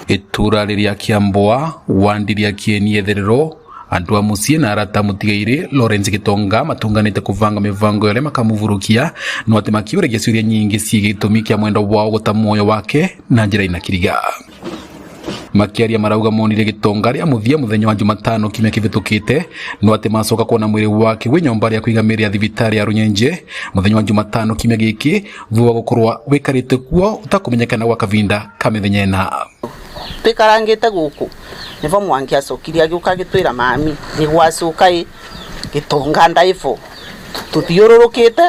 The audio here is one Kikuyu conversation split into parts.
Itura rĩrĩa kĩamboa wandiria kĩeni etherero andu a muciĩ na arata mutigaire Lawrence Gitonga matunganite kuvanga mivango yaria makamuvurukia no ati makiuragia ciuria nyingi ciĩgiĩ gĩtũmi kĩa mwendwa wao gũta muoyo wake na njĩra ina kiriga. Makiaria marauga monire Gitonga rĩa mũthia mũthenya wa Jumatano kiumia kĩhĩtũkĩte no atĩ macoka kuona mwĩrĩ wake wĩ nyũmba rĩa kũiga mĩĩrĩ ya thibitarĩ ya Runyenje mũthenya wa Jumatano kiumia gĩkĩ thutha wa gũkorwo wĩkarĩte kuo ũtakũmenyekana gwa kavinda ka mĩthenya ĩna. Twikarangite guku nivo Mwangi acokirie agiuka agitwira, "Mami, ni gwacuka i Gitonga ndaivo." Tuthiururukite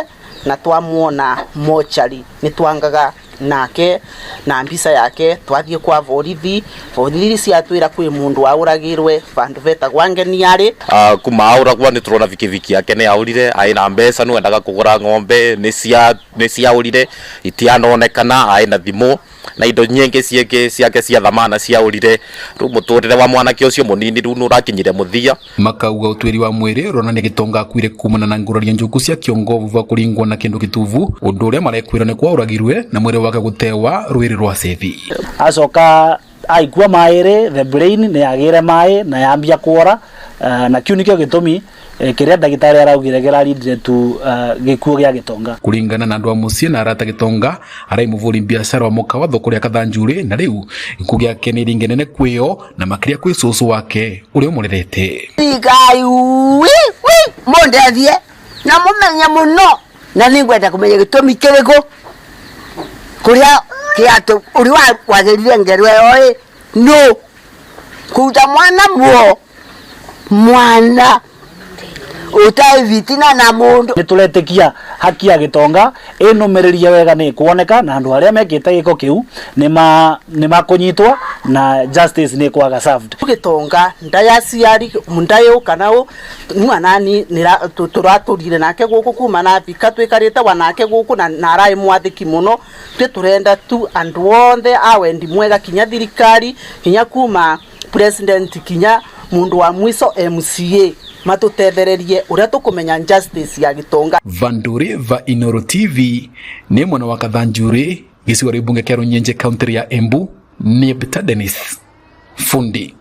na twamuona mochari ni twangaga nake na mbisa yake. Twathie kwa borithi, borithi ciatwira kwi mundu wauragirwe vandu vetagwa Ngeniari. Kuma auragwa nä tå rona bikibiki yake nä aurire, aä na mbeca nä wendaga kå gå ra ng'ombe nä ciaurire, itianonekana, aä na thimå na indo nyingä ciake ciake cia thamana ciaurire. Rä u må tå rä re wa mwanake å cio må nini rä u nä å rakinyire må thia. Makauga utwiri wa mwiri uronania Gitonga akuire kumana na nguraria njuku cia kiongo wa kuringwo na kindu gituvu, undu uria marekwira ni kwauragirwe na mwiri wake gutewa rwiri rwa Sethi. Acoka aikua maĩ rĩ, the brain nĩ yagĩre maĩ na yambia kuora, na kiu nikĩo gĩtũmi kĩrĩa ndagĩtarĩ araugire kĩrarindire tu gĩkuũ gĩa Gĩtonga. Kuringana na andu a muciĩ na arata, Gitonga arai muvuri biashara wa mukawa thoko ria Kathanjuri, na riu gĩkuũ gĩake nĩ ringi nene kwĩo na makĩria kwĩ cũcũ wake ũrĩa ũmũrerete. Ngai wi wi, mundethie na mumenye muno, na ningwenda kumenya gĩtũmi kĩrĩkũ kuria kĩatũ ũrĩa wagĩrire ngero ĩyo ĩ nũ kũruta mwana muo mwana ũtarĩ vitina na mũndũ. Nĩ tũretĩkia haki ya Gĩtonga ĩnũmĩrĩrie wega nĩ ĩkuoneka na andũ arĩa mekĩte gĩko kĩu nĩ makũnyitwo na justice nĩ kwaga served. Gitonga ndayaciari ndayo kana u mwanani tũratũrire nake gũkũ kuma na thika twikarite wa nake gũkũ na arai mwathiki mũno. Twi turenda tu andu othe a wendi mwega, kinya thirikari, kinya kuma president kinya mundu wa mwiso MCA, matutethererie uria tukumenya justice ya Gitonga. Vanduri va Inoro TV ni mwena wa Kathanjuri, gĩcigo rĩa mbunge kĩa Runyenje, kaunti ya Embu. Ni Peter Dennis Fundi.